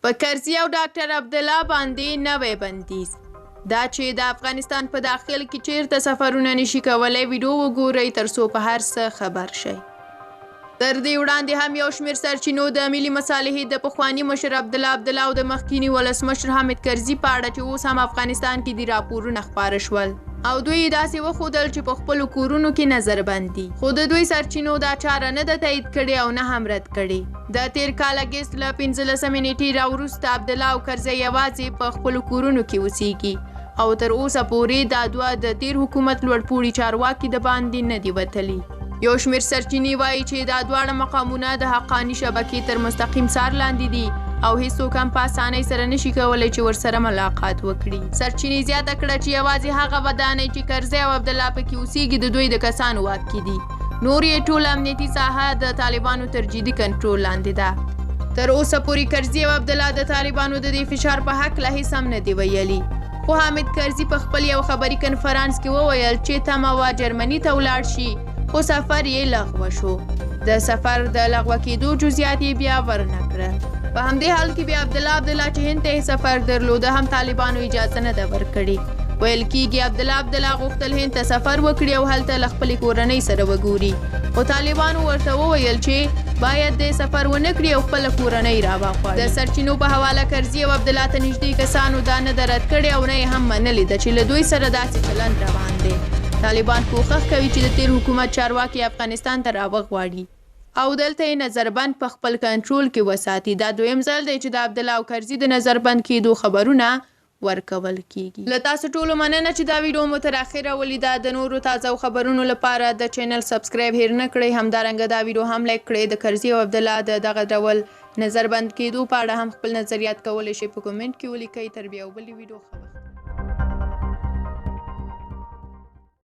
په کرزي او ډاکټر عبدالله باندې نوی بندیز. دا چې د افغانستان په داخل کې چیرته سفرونه نشي کولی، ویډیو وګورئ تر څو په هر څه خبر شئ. تر دې وړاندې هم یو شمېر سرچینو د ملي مصالحې د پخواني مشر عبدالله عبدالله او د مخکیني ولسمشر حامد کرزي په اړه چې اوس هم افغانستان کې دي راپورونه خپاره شول او دوی یې داسې وښودل چې په خپلو کورونو کې نظر بند دي، خو د دوی سرچینو دا چاره نه ده تایید کړې او نه هم رد کړې. د تېر کال اګست له 15مې نېټې را وروسته عبدالله او کرزی یوازې په خپلو کورونو کې اوسېږي او تر اوسه پورې دا دوه د تېر حکومت لوړپوړي چارواکي د باندې نه دي وتلي. یو شمېر سرچینې وايي چې دا دواړه مقامونه د حقاني شبکې تر مستقیم څار لاندې دي او هیڅوک هم په اسانۍ سره نشي کولی چې ورسره ملاقات وکړي. سرچینې زیاته کړه چې یوازې هغه ودانۍ چې کرزی او عبدالله پکې اوسېږي د دوی د کسانو واک کې دي، نور یې ټوله امنیتي ساحه د طالبانو تر جدي کنټرول لاندې ده. تر اوسه پورې کرزي او عبدالله د طالبانو د دې فشار په هکله هیڅ هم نه دي ویلي، خو حامد کرزي په خپل یو خبري کنفرانس کې وویل چې تمه وه جرمني ته ولاړ شي، خو سفر یې لغوه شو. د سفر د لغوه کېدو جزئیات یې بیا ورنه کړل. په همدې حال کې بیا عبدالله عبدالله چې هند ته یې سفر درلوده هم طالبانو اجازه نه ده ورکړې. ویل کیږي عبدالله عبدالله غوښتل هند ته سفر وکړي او هلته له خپلې کورنۍ سره وګوري، خو طالبانو ورته وویل چې باید دی سفر ونه کړي او خپله کورنۍ راوغواړي. د سرچینو په حواله کرزي او عبدالله ته نږدې کسانو دا نه ده رد کړې او نه یې هم منلې ده چې له دوی سره داسې چلند روان دی. طالبان کوښښ کوي چې د تېر حکومت چارواکي افغانستان ته راوغواړي او دلته یې نظربند په خپل کنټرول کې وساتي. دا دویم ځل دی چې د عبدالله او کرزي د نظربند کېدو خبرونه ورکول کیږي. له تاسو ټولو مننه چې دا ویډیو مو تر اخره ولیده. د نورو تازه خبرونو لپاره د چینل سبسکرایب هیر نه کړئ. همدارنګه دا ویډیو هم لایک کړئ. د کرزي او عبدالله د دغه ډول نظر بند کېدو په اړه هم خپل نظریات کولی شئ په کومنټ کې ولیکئ. تر بیا بلې ویډیو، ښه وخت.